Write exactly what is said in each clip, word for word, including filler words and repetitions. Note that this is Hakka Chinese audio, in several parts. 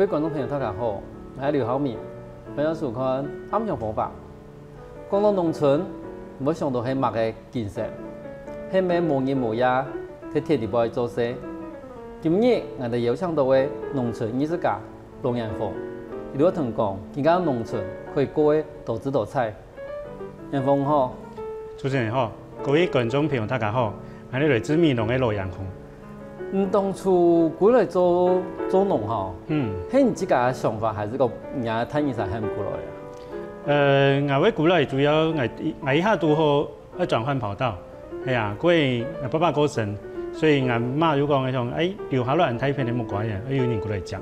各位觀眾朋友，大家好，𠊎係劉浩明，歡迎收看《暗香風華》。講到農村，毋會想到係麼个景色，係毋係無日無夜在田裡背做事？今日𠊎兜邀請到个農村藝術家羅元豐，佢就同講，今个農村可以過个多姿多彩。元豐好。主持人好，各位觀眾朋友，大家好，𠊎係來自美濃个羅元豐。 你當初歸來做做農吼，嗯，係你自家个想法，還係講人家大人儕喊你歸來啊？呃，𠊎會歸來主要𠊎𠊎一下堵好愛轉換跑道，係啊，因為𠊎爸爸過身，所以𠊎媽就講想，哎，留下來恁大片个木瓜園，愛有人歸來接，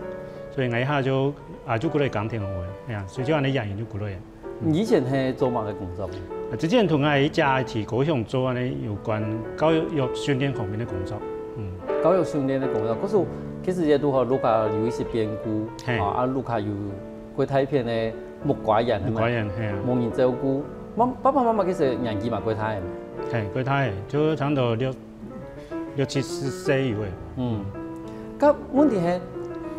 所以𠊎一下就啊就歸來耕田好了，係啊，所以就恁樣野人就歸來了。 你以前係做麼个工作？啊，之前同𠊎一家提高雄做恁呢有關教育訓練方面个工作。嗯，教育訓練个工作，可是其實也拄好，屋下有一些變故，係啊，啊，屋下有過大片个木瓜園，木瓜園，係啊，無人照顧。媽，爸爸媽媽其實年紀嘛過大个。係，過大个，就差不多六六七十歲有个。嗯，該問題係，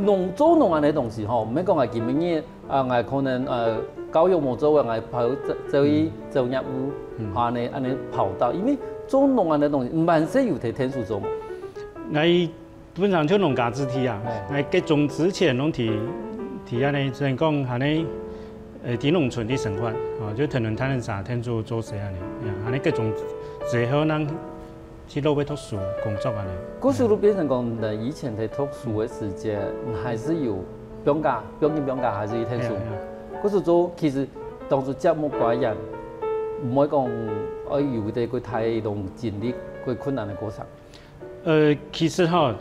農做農恁呢東西吼，毋係講啊今日 啊，𠊎可能呃教育無做个，𠊎跑走走去走業務，恁呢恁呢跑道，因為做農恁呢東西，毋還係有在田裡做無？𠊎本身就農家子弟啊，𠊎結種之前攏在在恁呢，只能講恁呢，呃，在農村个生活，啊，就跈等大人儕田裡做事恁呢，恁呢結種之後，正 去落尾讀書工作恁呢。故所就變成講，你以前在讀書个時節，你還係有放假，放緊放假還係去讀書。係啊，係啊。故所做，其實當初接木瓜園，毋會講愛有一個過大、當經歷過困難个過程。呃，其實吼，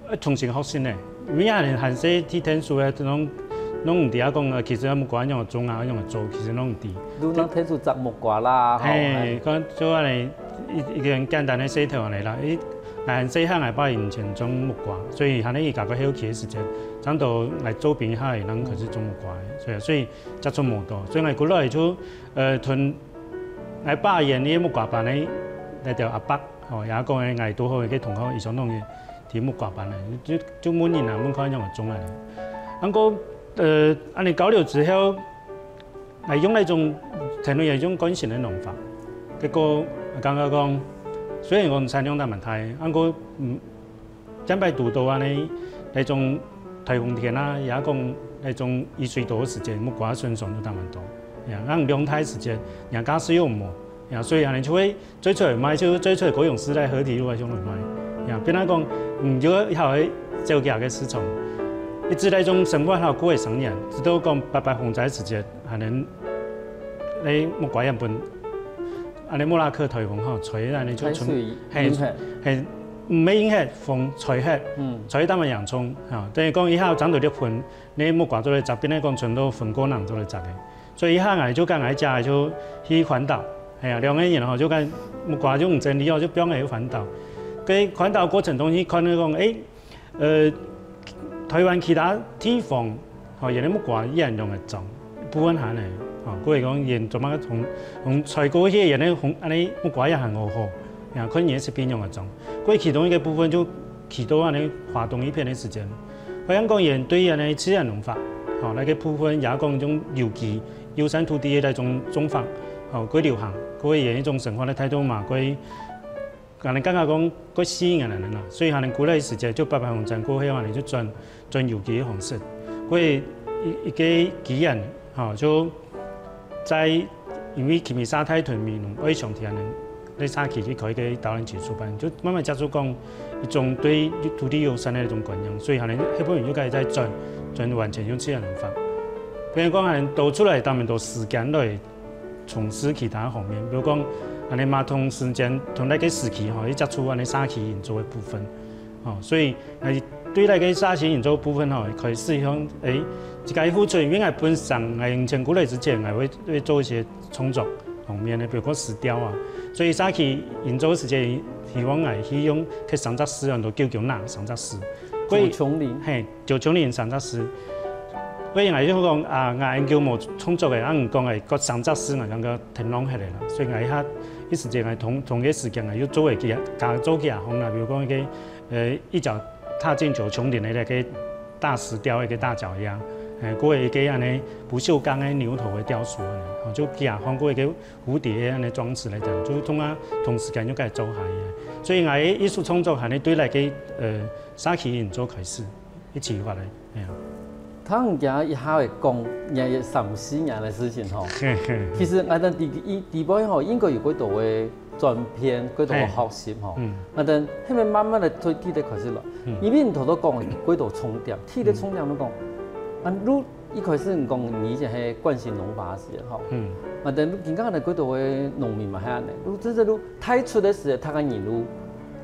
愛重新學習呢。因為恁呢還細去𢯭手个，攏攏毋知啊講，呃，其實木瓜仰般種啊，仰般做，其實攏毋知。就拿𢯭手摘木瓜啦，吼，係，講做恁呢一一個很簡單个事頭恁呢啦。因為𠊎還細漢，𠊎爸以前種木瓜，所以還係佢家个後期个時節，差不多𠊎做兵下，佢正開始種木瓜个，所以所以接觸無多，所以𠊎過來就呃同𠊎爸園个木瓜班个該條阿伯，吼，也講个𠊎堵好一個同學，佢想弄个 在木瓜班个，就就問人啊，問看仰般種啊。毋過呃，恁呢交流之後，𠊎用該種，可能也用慣性个農法，結果感覺講，雖然講產量當蠻大，毋過嗯，見擺堵到恁呢，該種颱風天啊，也講該種雨水多个時節，木瓜損傷就當蠻多。呀，恁量大个時節，人家價數又無，呀，所以恁呢就會 做出來賣，就做出來高雄市內河堤路个向來賣。呀，變來講，嗯，就好个走佢个市場。一直該種生活下過个生年，直到講八八風災時節，還能，該木瓜園分，恁呢莫拉克颱風吼，吹恁呢就全，係，係，毋係因為風吹忒，嗯，吹到恁嚴重，吼，等於講一下爭到六分，該木瓜做得摘，變來講全都分過人做得摘个。 所以一下𠊎就跟𠊎姐就去環島，係啊，兩個人吼就跟木瓜就毋整理哦，就放佢去環島。該環島過程中去看到講，誒，呃，臺灣其他地方，吼，佢个木瓜依然用得種，部分還呢，吼，故所講佢做麼个從從採購去佢个紅恁呢木瓜也還好好，呀，可能佢个食品用得種。故所其中一個部分就去到恁呢花東一片个時間， 好像講佢對恁呢自然農法，吼，該個部分也講種有機、友善土地个該種種法，吼，較流行，較佢个一種生活个態度嘛，較，恁呢感覺講較吸引人啦。所以還能過來時節，就八八風災過後，恁呢就轉轉有機个方式，較一一個機緣，吼，就 在因為佢乜社大同美濃愛鄉地恁呢，該社區去開個導覽基礎班，就慢慢接觸講一種對土地友善个一種觀念，所以還能後尾又開始再轉轉完全用自然農法。變講還能多出來，當然多時間來從事其他方面，比如講，恁呢嘛同時間同該個時期吼，去接觸恁呢社區營造个部分，吼，所以 呃，對該個社區營造部分吼，開始向，誒，自家付出，因為𠊎本身，𠊎以前過來之前，𠊎會會做一些創作方面个，比如講詩調啊。所以社區營造時節，希望𠊎去用該三隻字，安到九九那三隻字。九芎林。係，九芎林三隻字。所以𠊎就講啊，𠊎恁久無創作个，恁講个，該三隻字𠊎感覺忒浪忒个啦。所以𠊎一下一時間𠊎同同個時間𠊎又做个幾加做幾下項啦，比如講該個 呃，一腳踏進九芎林个該個大石雕个一个大腳丫，欸，過一个恁呢不鏽鋼个牛頭个雕塑恁呢，吼，就佢啊，還過一个蝴蝶个恁呢裝置來講，就通啊同時間就該做下个。所以𠊎个藝術創作還係對來个呃沙溪營做開始，一起發來，哎呀。聽人家一下會講，也三四年个事情吼。其實𠊎等第一第一步吼，應該有幾多个轉變，幾多个學習吼。嗯。𠊎等後面慢慢个對地个開始來，因為你頭頭講个幾多重點，地个重點都講，啊，如一開始你講你以前係慣行農法个時候吼，嗯。𠊎等今下个幾多个農民嘛係恁呢，如真正如太出个時候，大概人如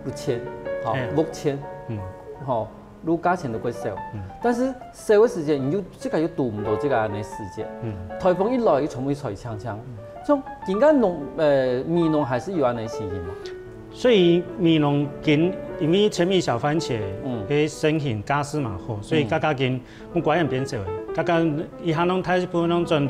六千，吼，六千，嗯。吼。 路價錢都會少。但是少个時間，你又自家又堵毋到自家个時間。颱風一來，又全部吹淨淨。像今个農，呃，美濃還係有恁呢情形嘛？所以美濃今因為全民小番茄，嗯，个盛行價數嘛好，所以價格今毋管變少个，價格一下攏大部分攏轉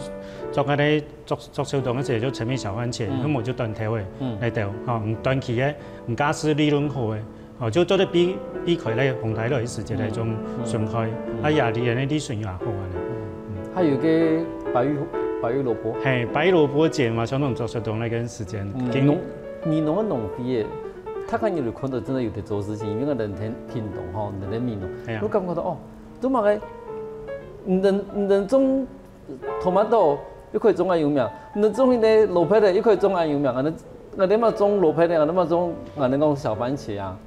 做个咧，做做秋冬个時候就全民小番茄，嗯，要麼就短頭个，嗯，來頭，吼，短期个，價數利潤好个。 哦，就做得避避開該風颱來个時節个一種損害，啊，也利潤个利潤也好恁呢。還有个白玉白玉蘿蔔。係，白玉蘿蔔節嘛，像該種做秋冬个時節，嗯，農美濃个農會个，大家有看到真个有在做事情，因為𠊎等屏東吼，𠊎等美濃，係啊，𠊎感覺到哦，做麼个，你等你等種 tomato，又可以種恁有名，你種該个蘿蔔个，又可以種恁有名，𠊎等𠊎等嘛種蘿蔔个，𠊎等嘛種𠊎等講小番茄啊。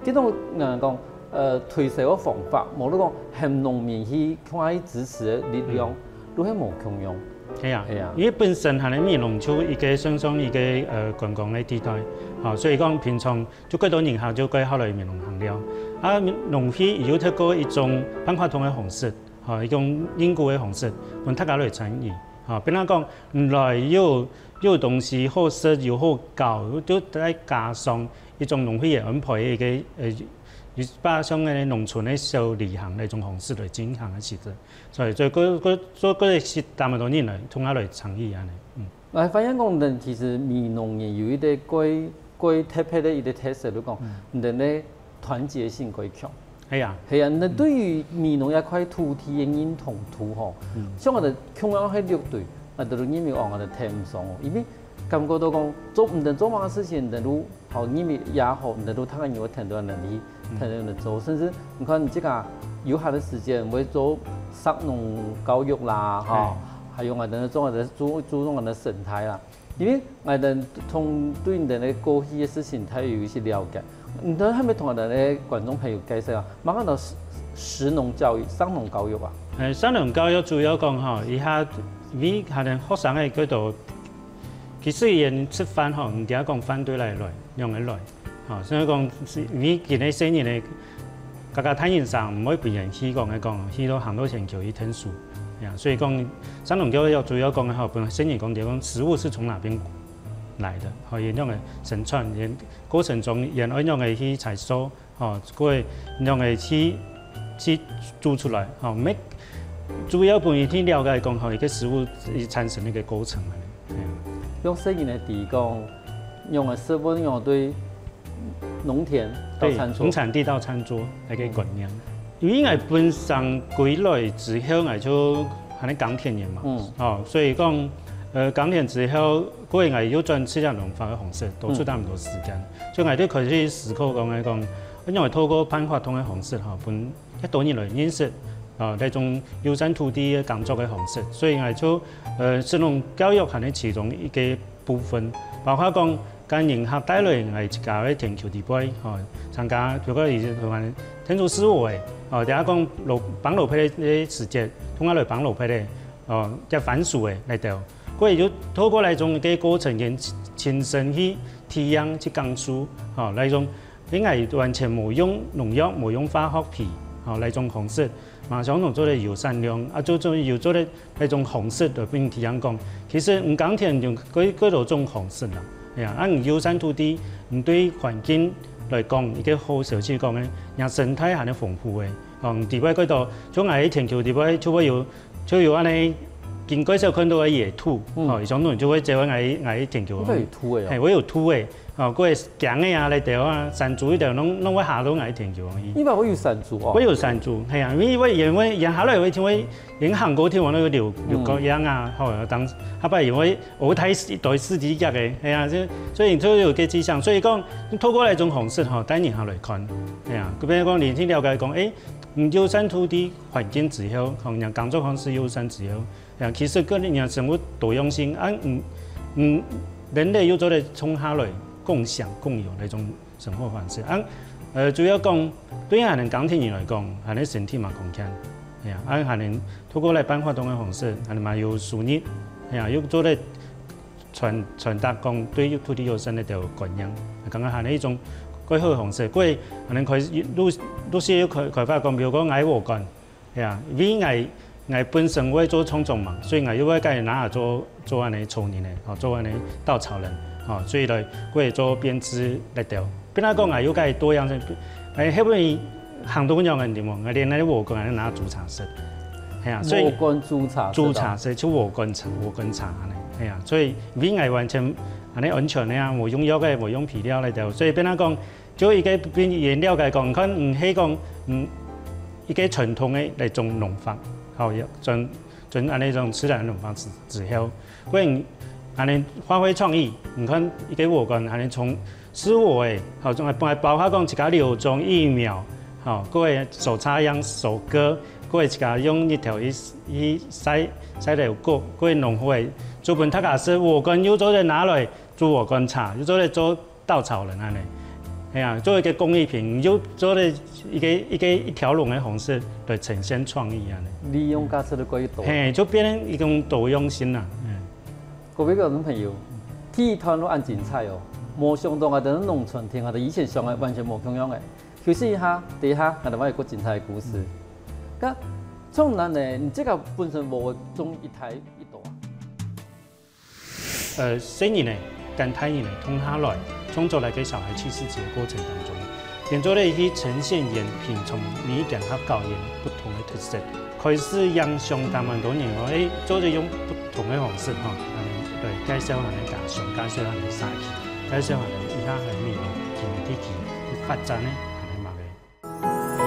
這種𠊎等講，呃，推銷个方法，無論講喊農民去看去支持个力量，都係無共樣。係啊，係啊。因為本身還係美濃就一个算算一个呃觀光个地帶，吼，所以講平常就幾多人客就會下來美濃行了。啊，農會有透過一種辦活動个方式， 吼，一種認股个方式，分大家來參與。吼，比如講，你來有有東西好食又好搞，又再加上一種農會个安排个一个呃，一百像个農村个小旅行个一種方式來進行个時節。所以，所以各各所以各个係當多人來，同下來參與恁呢。嗯。 𠊎發現講，你等其實美濃人有一个蓋蓋特別个一个特色，就講你等个團結性蓋強。係啊。係啊，你等對於美濃這塊土地个認同度吼，像𠊎等共樣係六堆，𠊎等都認為哦，𠊎等談毋上哦，因為感覺到講做你等做麼个事情，你等都好認為也好，你等都大概有談到能力。 才能做。甚至你看，你自家有閒个時間，會做食農教育啦，吼，還有𠊎等做𠊎等注注重𠊎等生態啦。因為𠊎等同對你等个過去个事情，大約有一些了解。你等還無同𠊎等个觀眾朋友介紹啊，麼个安到食食農教育、食農教育啊？呃，食農教育主要講吼，一下因為𠊎等學生个角度，其實佢等食飯吼，毋單講飯對哪來，仰仔來。 吼，所以講，係因為今个細人个，家家大人上毋會分人去講个講，去到行到全球去𢯭手。呀，所以講，食農教育主要講个吼，分細人講，就講食物係從哪邊來个，吼，佢仰仔生產，佢過程中佢愛仰仔去採收，吼，過仰仔去去煮出來，吼，每主要分佢去了解講，吼，一个食物佢產生个一个過程啊。係啊。用細人个知講，用个食物用對 農田到餐桌。對，從產地到餐桌，該个觀念。因為𠊎本身歸來之後，𠊎就還係耕田人嘛，嗯。哦，所以講，呃，耕田之後，過後𠊎又轉自家農法个方式，多出當多時間，所以𠊎就開始思考講，講，仰仔透過辦活動个方式吼，分較多人來認識，啊，這種友善土地个耕作个方式，所以𠊎就，呃，食農教育還係其中一个部分，包括講 將人客帶來𠊎自家个田坵裡背，吼，參加，比如講以前同𠊎𢯭手事務个，吼，等下講蘿，挷蘿蔔个時節，同𠊎來挷蘿蔔个，吼，摘番薯个來兜。過後就透過這種个過程，親，親身去體驗、去感受，吼，這種，因為完全無用農藥、無用化學肥，吼，這種方式， 嘛，想講做得有產量，啊，做，做，有做得該種方式來分佢人講，其實你耕田用幾，幾多種方式啦，係啊，啊，你友善土地，你對環境來講，一个好消息講个，人生態還係豐富个。哦，你裡背幾多，像𠊎个田坵裡背就會有，就有恁呢，經過少看到个野兔，嗯。哦，有時候就會走到𠊎，𠊎个田坵。應該有兔仔哦。係，會有兔仔。哦，過驚个啊，來兜啊，山豬一兜，攏攏會下到𠊎田坵去。你嘛會有山豬哦？會有山豬，係啊，因為因為沿下來會因為沿行過地方那個六六角羊啊，吼，當下擺因為我太一堆四隻腳个，係啊，就所以就有个跡象，所以講透過那種方式吼，帶人下來看，係啊，比如講你去了解講，誒，你友善土地環境之後，吼，人耕作方式友善之後。 呀，其實个人生活多樣性，啊，嗯嗯，人類又做得種下來共享共有个一種生活方式。啊，呃，主要講對恁樣耕田人來講，恁樣身體嘛健康，哎呀，啊，恁樣透過來辦活動个方式，恁樣嘛有收入，哎呀，又做得傳傳達講對土地友善个一種觀念，剛剛恁樣一種過好个方式，過恁樣開始陸陸續又開開發講，比如講𠊎禾稈。 係啊，因為𠊎𠊎本身會做創作嘛，所以𠊎又會該拿來做做恁樣草人个，吼，做恁樣稻草人，吼，所以來會做編織來兜。變來講，𠊎又該多樣性，哎，後尾行到仰个地方，𠊎連該禾稈還拿煮茶食，係啊，所以禾稈煮茶食哦。煮茶食就禾稈茶，禾稈茶恁樣，係啊，所以因為𠊎完全恁樣安全个啊，無用藥个，無用肥料來兜，所以變來講， 就一個變原料來講，你看，嗯，係講，嗯，一個傳統个那種農法，好，也轉轉恁樣一種自然農法之之後，所以恁樣發揮創意，你看一個禾稈恁樣從自我个，好，從包括講自家留種育苗，好，過个手插秧、收割，過个自家用日頭去去曬曬了果，過个農會，做分大家食，禾稈又做得拿來煮禾稈茶，又做得做 稻草人恁樣。係啊，做一個工藝品，你就做了一個一個一條龍个方式來呈現創意恁樣。利用價值个過多。嘿，就變成一種多樣性啦。嗯。各位觀眾朋友，第一段落恁精彩哦，無想到𠊎等農村聽下，同以前想个完全無共樣个。休息一下，等一下𠊎等還有更精彩个故事。該從哪呢？你這個本身無種一台一朵啊？ 呃，細人仔、跟大人仔共下來，創作來个小孩去世節个過程當中，變做了去呈現原品種每一間學校有不同个特色，開始影響當多人哦，誒，做得用不同个方式吼，恁樣來介紹恁樣家鄉，介紹恁樣社區，介紹恁樣以下个未來，今地區个發展呢，恁樣嘛个。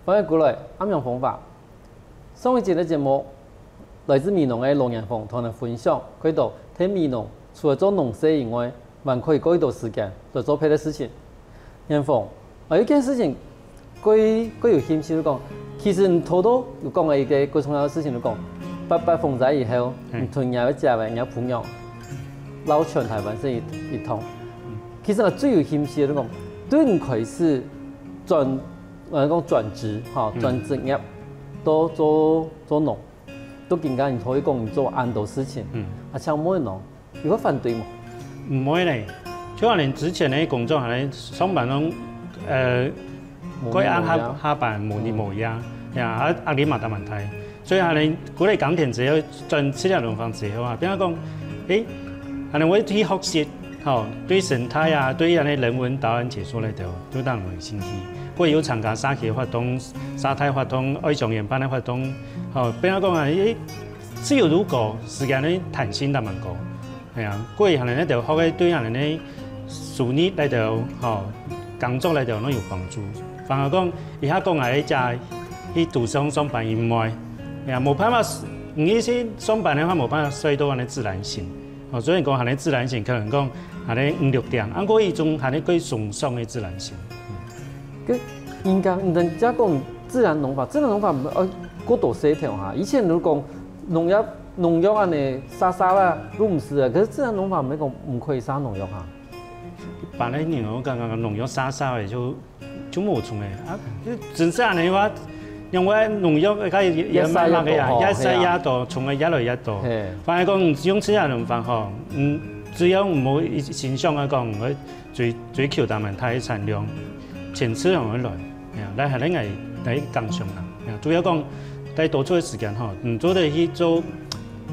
歡迎過來，暗陽風華。上一節个節目，來自美濃个羅元豐同𠊎等分享，佢到在美濃除了做農事以外，還可以過一段時間來做別个事情。元豐，還有一件事情，過過有興趣就講，其實你頭頭有講个一個過重要个事情就講，八八風災以後，嗯。你同你个姐妹、你个餔娘，到全臺灣係一一趟。其實𠊎最有興趣个就講，對你開始轉 呃，講轉職，吼，嗯。轉職業，都做做農，都更加你可以講你做恁多事情，嗯。啊，像妹喏，你會反對無？毋會咧，就可能之前个工作，可能上班攏，呃，無日無夜。過暗下下班無日無夜，嗯。呀，啊，壓力嘛當蠻大。 所以恁樣，過來耕田之後，轉自然農法之後啊，變成講，誒，恁樣會去學習，吼，對生態啊，對恁樣人文導覽解說來兜，都當有興趣。過有參加社區活動、社大活動、愛鄉園辦个活動，吼，變成講啊，誒，自由度高，時間个彈性當蠻高。 係啊，過去恁樣个學个對恁樣个收入來兜，吼，工作來兜，攏有幫助。反而講，一下講𠊎一家去都市上班，因為，係啊，無辦法，你去上班个話，無辦法睡到恁樣自然醒。吼，所以講恁樣自然醒，可能講恁樣五六點，啊，過一種恁樣過鬆爽个自然醒。嗯。 該應該人家講自然農法，自然農法毋愛過多細條哈。以前就講農藥，農藥恁樣殺殺啦，都毋使啊。可是自然農法毋係講毋可以殺農藥哈。一般个人哦，感覺農藥殺殺个就就無蟲个啊。真係恁樣个話，因為農藥个也也蠻猛个呀，越殺越多吼，也殺越多，蟲个越來越多。嘿。反而講用自然農法吼，嗯，只要毋好一心想个講， 追追求當多个產量，全自然會來，係啊，來還係𠊎來耕種啦，係啊，主要講，在多出个時間吼，嗯，做得去做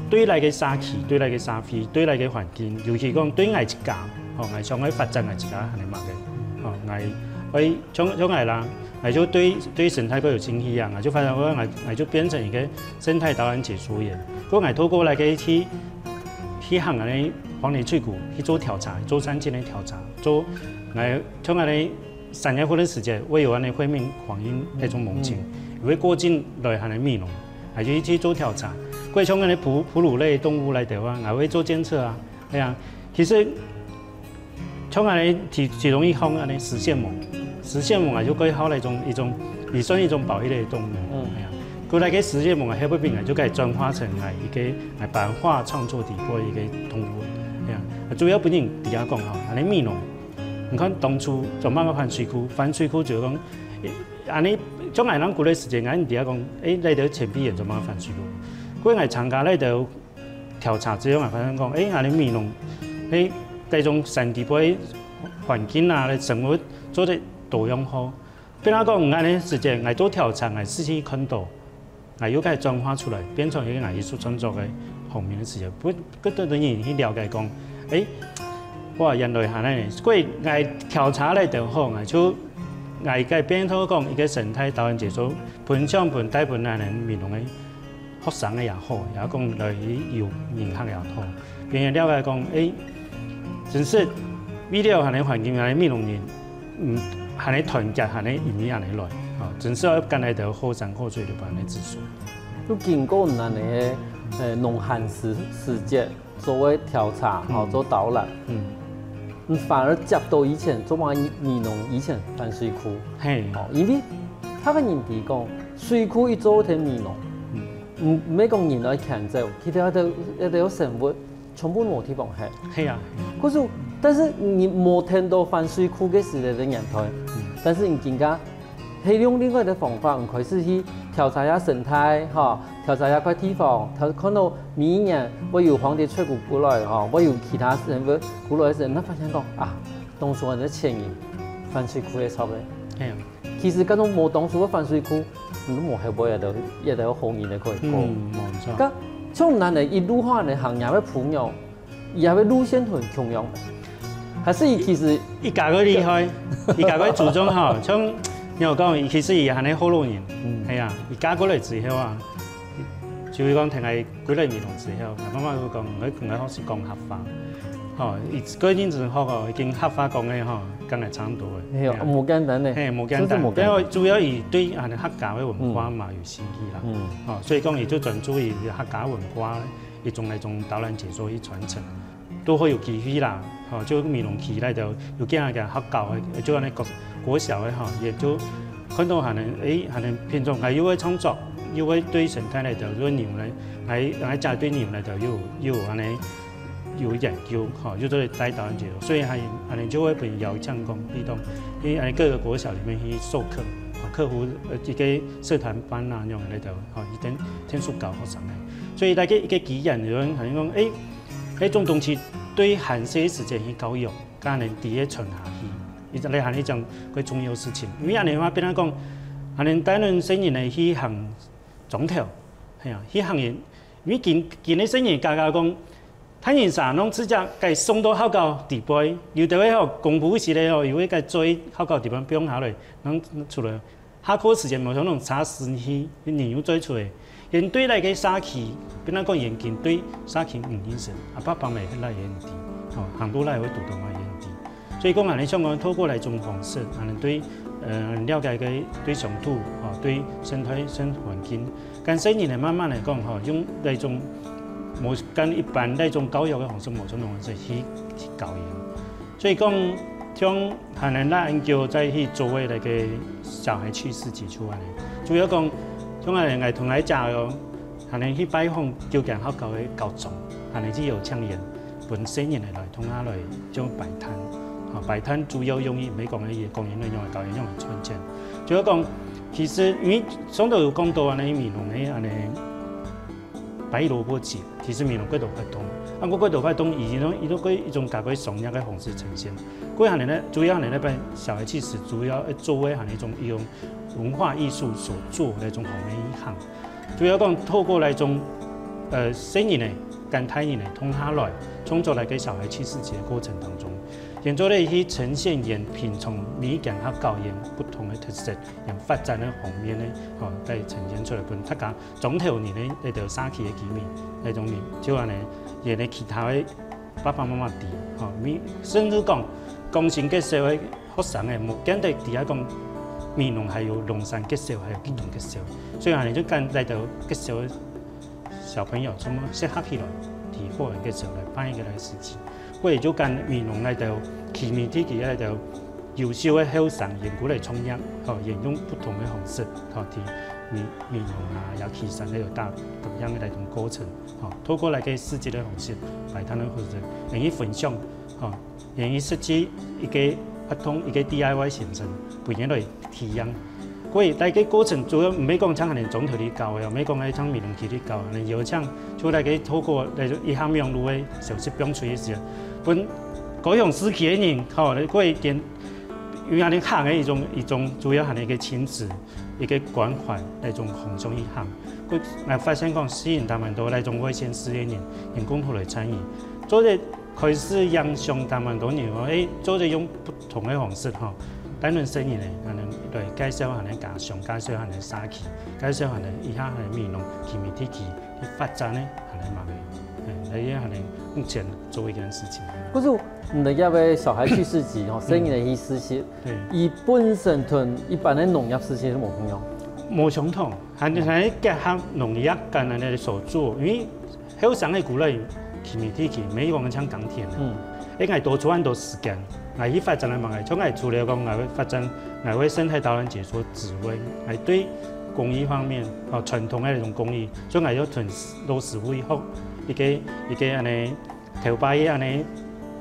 對來个社區、對來个社會、對來个環境，尤其講對𠊎自家，吼，𠊎想愛發展𠊎自家還係麼个，吼，𠊎愛像像𠊎啦，𠊎就對對生態較有興趣啊，𠊎就發展講𠊎𠊎就變成一個生態導覽解說員，過𠊎透過來个去去行恁呢黃泥翠谷去做調查，做山徑个調查，做𠊎像恁呢 三月份个時節，會有恁呢惠民黃金該種夢境，會過境來還係美濃，還係去做調查。過像恁呢哺哺乳類動物來台灣，還會做檢測啊，係啊。其實像恁呢其其中一項恁呢食蟹獴，食蟹獴啊，就過好來一種一種，也算一種保育類的動物，嗯，係啊。過來个食蟹獴啊，後尾啊就可以轉化成來一個來版畫創作底部的一個動物，係啊。主要本人底下講吼，恁呢美濃 你看當初做麼个反水庫，反水庫就講，恁呢，像𠊎等古个時間，𠊎等底下講，誒，來到前輩人做麼个反水庫？過𠊎參加來到調查之後，𠊎發現講，誒，𠊎等美濃，誒，這種山地背環境啊，來生活做得多樣化。變啊講，𠊎呢時間，𠊎做調查，𠊎實際看到。 𠊎又該轉化出來，變成一個𠊎藝術創作个方面个時候，不，更多个人去了解講，誒，哇，原來恁呢。所以𠊎調查來得好，𠊎就𠊎該變成講一個生態導覽解說，分享分帶分𠊎等美濃个學生个也好，也講來有人客也好。 別人了解講，誒，真實為了恁呢環境，恁呢美濃人，嗯，恁呢團結，恁呢一面恁呢來，啊，真實愛跟來得好山好水就恁呢支持。就經過恁呢个，呃，農閒時時節做个調查，吼，嗯，做導覽，嗯，你反而接到以前做麼个美濃以前反水庫，嘿，哦，因為大家人知講，水庫一做天美濃，嗯，毋毋係講人愛遷走，其實一兜一兜生物 全部無地方去。係啊。可是，但是你無聽到反水庫个時代个年代，嗯，但是你今下係用另外个方法，你開始去調查一下生態，吼，調查一下塊地方，調看到每一年會有黃蝶翠谷過來，吼，會有其他生物過來个時候，那發現講啊，當初个前人反水庫个錯个。係啊。 其實，該種無當初个反水庫，你都無後背也都也都有好人个可以過。嗯，無錯。該像恁呢一路下來行業个朋友，也會路線同共樣，還是佢其實一家个厲害，一家个主張吼，像你有講，其實佢還係學老人，嗯，係啊，佢嫁過來之後啊，就會講聽佢 歸來美濃之後，𠊎媽媽就講，𠊎𠊎學識講客話，吼，佢個人真好哦，佢講客話講个吼，跟𠊎差毋多个。係哦，無簡單呢，係，無簡單。真是無簡單。因為主要佢對恁呢客家个文化嘛有興趣啦，嗯，吼，所以講佢就專注於客家文化一種那種導覽解說去傳承。 都會有機會啦，吼，就美濃區內底有幾下个學校，就恁呢國國小个吼，也就看到恁呢，誒，恁呢品種，還又會創作，又會對生態內底，又會牛來，還還加對牛內底又又有恁呢有研究，吼，又做得帶導覽解說，所以還恁呢就會分邀請講，比如講，因為恁呢各個國小裡面去授課，吼，客服呃一個社團班啊，那種內底，吼，一定天數教學生个，所以那個一個機緣，有人可能講，誒。 該種東西對還細个時節去教育，該恁呢直接傳下去，一直來還係講个重要事情。因為恁呢話，變成講，恁呢帶等細人仔去行庄頭，係啊，去行人，因為今今个細人家家講，大人儕攏直接該送到學校裡背，有兜个吼，公布時个吼，有个該做學校裡背放下來，攏出來。 下課時間無像恁差時去，人又追出來。因對來个社區，本來講已經對社區毋認識，阿爸爸媽媽也來也毋知，吼，行路來會堵到嘛也毋知。所以講恁呢，像講透過來種方式，恁呢對，呃，了解个對鄉土，吼，對生態、生環境，跟細人仔慢慢來講，吼，用那種無跟一般那種教育个方式，無像那種方式去去教育。 所以講，像還能來研究再去做个那個小孩趣事基礎恁呢，主要講，像恁呢，𠊎同𠊎姐哦，還能去拜訪九間學校个校長，還能去邀請人，分細人仔來同下來做擺攤。吼，擺攤主要用意，毋係講个講人用來搞，用來賺錢。主要講，其實因為上頭有講到恁呢，美濃个恁呢 白蘿蔔節，其實美濃過多活動。啊，過過多活動，以前都以前過一種較過商業个方式呈現。過還有呢，主要還有那班小孩其實主要愛做个還有一種用文化藝術所做的那種方面一行。主要講透過來種，呃，細人仔、跟大人仔通下來，創作來个小孩趣事節个過程當中，𠊎做得去呈現𠊎平常每一間學校𠊎不同个特色，𠊎發展个方面呢，吼，來呈現出來，分大家莊頭人呢，來到社區个居民，來種人，就恁呢，𠊎个其他个爸爸媽媽知，吼，每，甚至講，光新國小个學生个，無見得知啊講，美濃還有龍山國小，還有景隆國小，所以恁呢就跟來到國小个小朋友，全部集合起來，在福安國小來辦一個來事情。過也就跟美濃來到居民地區來到優秀个後生，𠊎過來創業，吼，𠊎用不同个方式，吼，在美，美濃啊，也旗山个有大，各樣个來種過程，吼，透過來个市集个方式，擺攤个方式，來去分享，吼，來去設計一個活動，一個D I Y行程，分人來體驗。所以在這個過程主要毋係講像恁呢莊頭裡搞个，毋係講像美濃區裡搞个，有像就來个透過來一下網路个消息放出去時，分高雄市區个人，吼，過一點，因為恁呢行个一種，一種主要恁呢一個親子，一個關懷，來種方向去行。過，𠊎發現講吸引他們多來種外縣市个人，人共同來參與，做得開始影響他們多人哦，誒，做得用不同个方式吼，單純生意呢，可能來介紹恁呢家鄉，介紹恁呢社區，介紹恁呢一下恁呢美濃居民地區去發展呢，恁呢嘛个，誒，來恁呢目前做一件事情。可是你的這個小孩趣事集吼，生意的意思是，對，佢本身同一般的農業事情係無共樣。無相同，還還結合農業跟恁呢所做，因為後生个過來，居民地區，每一個人像耕田个，嗯，誒，𠊎多出很多時間，𠊎去發展个麼个，像𠊎除了講𠊎會發展，𠊎會生態導覽解說之外，𠊎對工藝方面，哦，傳統个那種工藝，所以𠊎就同老師傅學一個一個恁呢，頭擺个恁呢，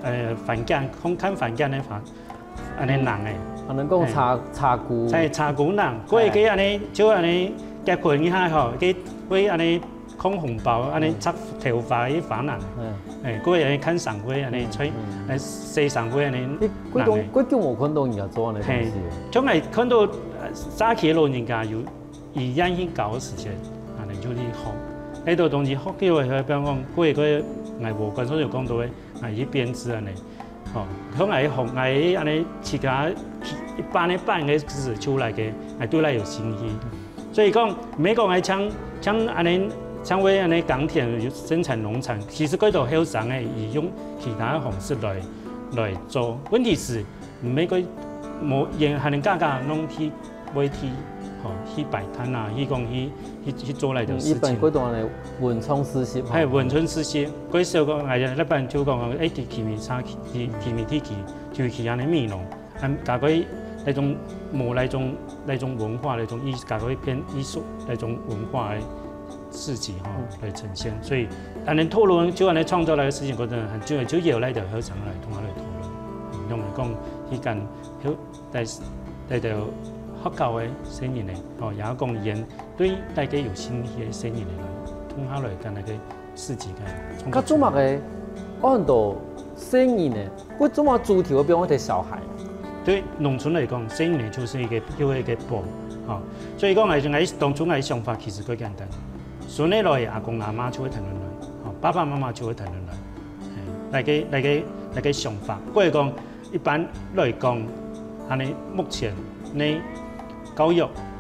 呃，番梘，看看番梘个番，恁呢弄个。恁呢講茶，茶壺。在茶壺弄，過个恁呢，就恁呢結婚一下吼，个會恁呢控紅包，恁呢插頭花个花籃，誒，過个恁呢看生活恁呢，吹，誒，洗生活恁呢。你，過種，過久無看到人家做恁呢東西。像𠊎看到，呃，早期个老人家有，醫院去搞个時節，恁呢就去學。該兜東西學起來，比方講，過个𠊎無關，所以有講到个，𠊎去編織恁呢。 吼，像𠊎學，𠊎恁呢自家一般个半个字出來个，𠊎對來有興趣。所以講，毋係講𠊎像，像恁呢，像會恁呢耕田有生產農場，其實幾多後生个，佢用其他个方式來，來做。問題係，毋係講無，也還能加加弄去，會去，吼，去擺攤啊，去講去，去，去做來个事情。一般幾多呢，文創市集，嘿，文創市集，過少講，𠊎這班就講，誒，去居民社區，去，去居民地區， 就去恁呢美濃，啊，加个那種無那種，那種文化，那種藝，加个偏藝術那種文化个市集吼，來呈現。所以，恁呢討論就恁呢創作來个事情，可能很重要，就邀來个後生來同𠊎來討論。用來講，去跟後，在，在个學校个生人呢，吼，也講佢對大家有興趣个生人來，同下來跟該个 市集个。該做麼个恁多細人呢？佢做麼个主題會變成小孩？對農村來講，細人就係一個，就係一個寶，吼。所以講，𠊎，𠊎當初𠊎想法其實較簡單，孫仔來，阿公阿媽就會跈等來，吼，爸爸媽媽就會跈等來，嘿，該个，該个，該个想法。過來講， 一般來講，恁呢目前呢，教育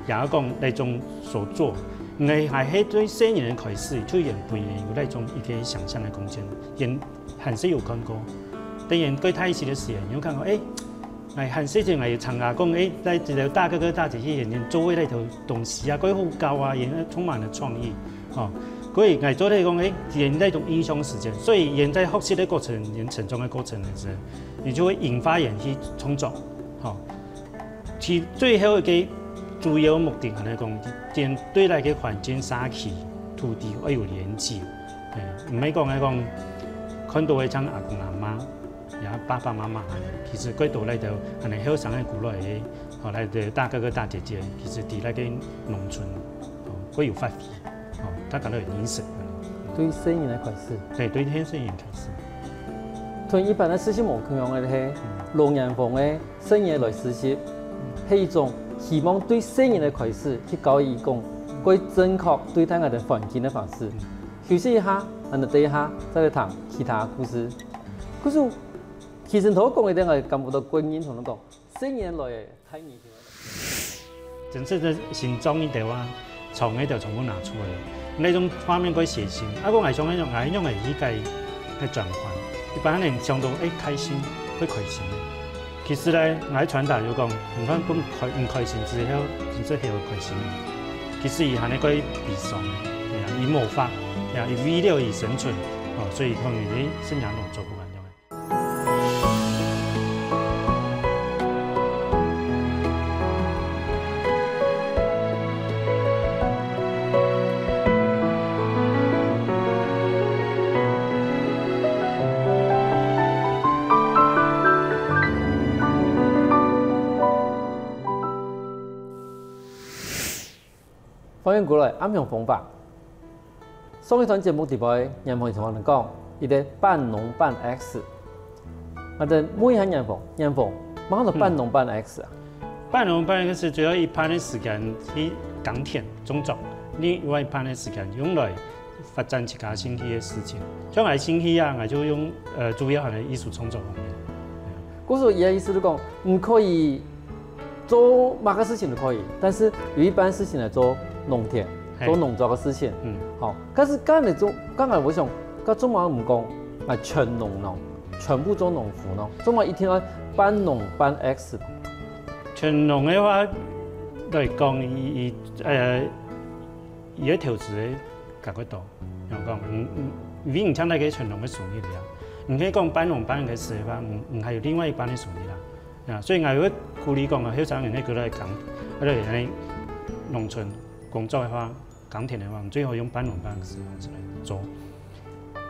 也講那種所做，𠊎還係對細人个開始，就原本有那種一個想像个空間，也還係有看過。當然，過大一些个時間，有看過，誒，𠊎還細時，𠊎有參加講，誒，在這個大哥哥大姐姐眼前做過那種東西啊，過好搞啊，也充滿了創意，吼。所以𠊎做得講，誒，也那種印象時間，所以也在學習的過程，也成長的過程的時候， 你就會引發人去創作，吼。其最後一個主要目的，還係講，針對該个環境、社區、土地愛有連結，嘿，毋係講，係講，看到个像阿公阿媽，也爸爸媽媽恁呢，其實過到來到恁呢後生个過來个，吼，來个大哥哥大姐姐，其實在該个農村，吼，會有發揮。 哦，大家都有認識。對細人个開始。對，對細人開始。同一般个事情無共樣个係，老人房个細人來實習，係一種希望對細人个開始去教佢講，過正確對待𠊎兜環境个方式。休息一下，𠊎兜等一下再來談其他故事。故事其實頭講一點，𠊎感覺到過認同講，十年來个大年輕人。真正个心中一條啊，從該條全部拿出來，那種畫面會血腥。啊，我愛想那種，愛用个去該个轉換。一般人想到，哎，開心，會開心的。其實呢，𠊎傳達就講，你看，不開，不開心之後，真正會有開心的。其實佢還係會悲傷的，對啊，佢無法，對啊，佢為了佢生存，哦，所以可能佢生命中做不完了。歡迎過來暗香風華。上一段節目裡背，嚴峰同𠊎兜講，一個半農半X。𠊎兜問一下嚴峰，嚴峰，麼个安到半農半X啊？半農半X主要一半个時間去耕田種作，另外一半个時間用來發展自家興趣个事情。像𠊎興趣啊，𠊎就用，呃，主要還係藝術創作方面。故所佢个意思就講，你可以做麼个事情都可以，但是有一半事情來做農田，嘿。做農作个事情。嗯。好，但是剛才做，剛才𠊎想，該做麼个毋講，啊，全農咯，全部做農夫咯，做麼个一定愛半農半X？全農个話來講，佢，佢，呃，佢个投資个較過多。像講，嗯，嗯，因為你像該个全農个收入啊，你可以講半農半X个話，你，你還有另外一半个收入啦。 啊，所以𠊎會鼓勵講啊，後生人个過來耕，啊，來恁樣農村工作个話，耕田个話，最好用半農半X个方式來做。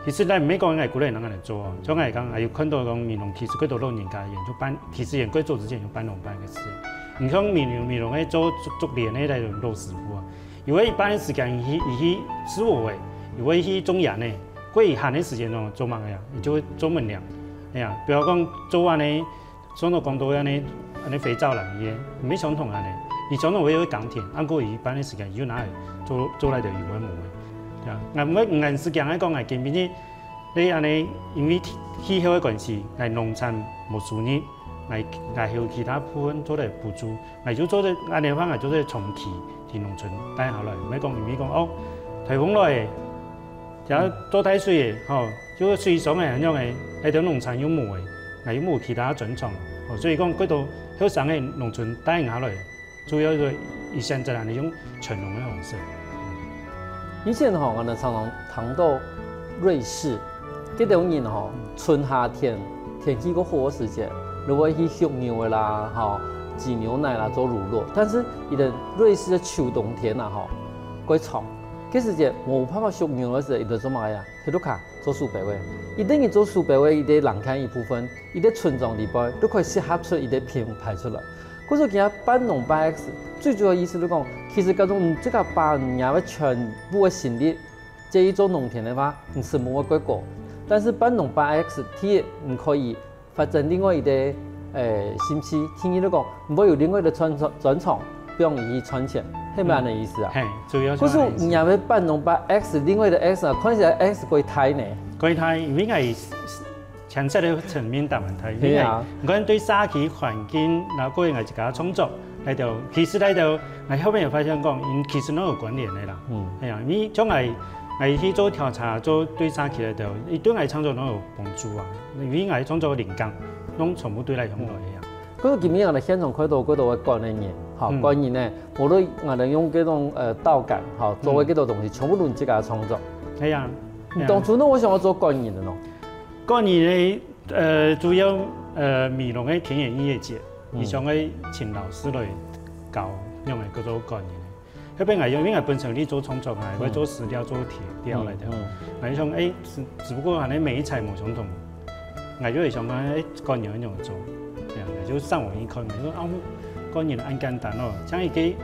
其實咱毋係講𠊎鼓勵人恁樣做哦，像𠊎講，𠊎有看到講美濃其實幾多老人家佢就半，其實佢過做之前就半農半X个。你像美濃，美濃个做竹，竹聯个那種老師傅啊，有个一半个時間佢去，佢去做个，有个去種田个，過佢閒个時間哦，做麼个啊？佢就會做門臉。哎呀，比如講做恁樣 像𠊎講到恁樣，恁樣肥皂啦，佢个，毋係傳統恁樣。佢傳統會有耕田，啊過佢一半个時間又拿來做，做來个有个無个。對啊，𠊎毋會，𠊎毋係講𠊎今晡日，你恁樣，因為氣，氣候个關係，𠊎農產無收入，𠊎，𠊎還有其他部分做得補助，𠊎就做得，恁樣个話，𠊎就做得長期 在農村帶下來，毋係講因為講哦，颱風來，也做大水个，吼，就水傷个恁樣个，該條農產又無个，𠊎又無其他專長，哦，所以講，過多後生个農村帶下來，主要就一選擇恁樣用全農个方式。以前吼，𠊎兜常常談到瑞士， 這兜人吼，春夏天，天氣較好个時節，就會去畜牛个啦，吼，擠牛奶啦，做乳酪。但是佢兜瑞士个秋冬天啊，吼，較長，該時節無辦法畜牛个時節，佢兜做麼个啊？在屋下做手錶个。佢兜人做手錶个，佢兜人看一部分，佢兜村莊裡背，就可以適合出佢兜品牌出來。故所今日半農半X，最主要意思就講，其實該種自家把人家个全部个心力 這一做農田个話，你成本會較高。但是半農半X，第一，你可以發展另外一個，誒，興趣，第二就講，你會有另外一個專，專長，放佢去賺錢，係毋係恁个意思啊？嘿，主要係恁个意思。可是你也會半農半X，另外一個X啊，看起來X過大呢。過大，因為𠊎 牽涉个層面當然大，因為係啊。你看對社區環境，然後過去𠊎自家創作，來到，其實來到，𠊎後面有發現講，因其實攏有關聯个啦。嗯。哎呀，因為像𠊎，𠊎去做調查，做對社區來到，佢對𠊎創作攏有幫助啊。因為𠊎創作个靈感，攏全部對來向來个呀。可是今日𠊎兜現場看到幾多个管理人，吼，嗯。管理人呢，無論𠊎兜用這種，呃，稻稈，吼，做个幾多東西，全部都係自家創作。係啊。你當初呢，為什麼要做管理人呢？ 管理个，呃，主要，呃，美濃个田園音樂節，嗯。佢想愛請老師來教，用來叫做管理个。後背𠊎用，因為𠊎本身咧做創作啊，嗯。𠊎做飼料、做飼料來个。嗯，嗯。𠊎就想，誒，只，只不過恁樣每一儕無相同，𠊎就會想講，誒，管理愛仰般做？對啊，𠊎就上網去看，𠊎說，啊，管理恁簡單哦，像一個，係，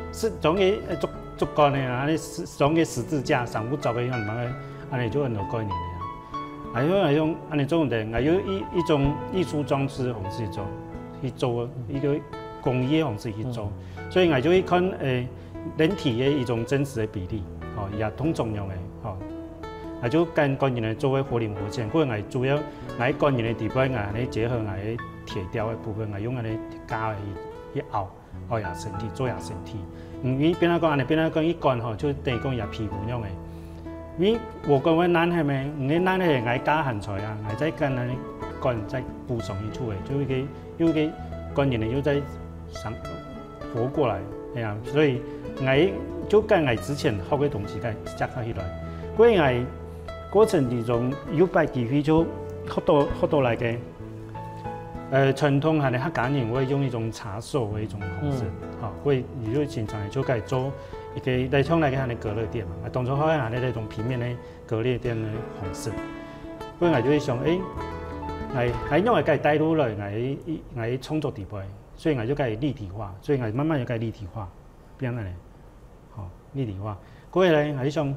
像一個，呃，竹，竹竿个啊，恁樣，像一個十字架，上面做个樣，恁樣，恁樣就很多管理个啊。 還有，還有，恁樣做毋得，還有一，一種藝術裝置方式做，去做，一個工藝方式去做。嗯。所以𠊎就去看，誒，人體个一種真實个比例，吼，也同重量个，吼。啊，就跟個人个做个活靈活現，所以𠊎主要𠊎個人个地方，𠊎來結合𠊎个鐵條个部分，𠊎用𠊎个鐵架去去拗，拗也身體，做也身體。因為變來講，恁樣變來講，一管吼，就等於講也皮膚樣个。因為我講个難係咩？你个難係𠊎加含出來啊，𠊎再跟那管再補充一出个，就一個又一個個人个又再上活過來，哎呀，所以𠊎就跟𠊎之前學个東西再結合起來。所以𠊎過程之中有擺機會就學到學到來个，呃，傳統還係客家人會用一種茶手个一種方式，嗯，吼，會也就經常就該做一個來像來个還係隔熱墊嘛，啊，當初好像還係那種平面个隔熱墊个方式。所以𠊎就會想，誒，𠊎𠊎用个該帶入來，𠊎𠊎創作底背。 所以𠊎就該立體化，所以𠊎慢慢就該立體化，變了咧，吼，立體化。過後咧，𠊎就想，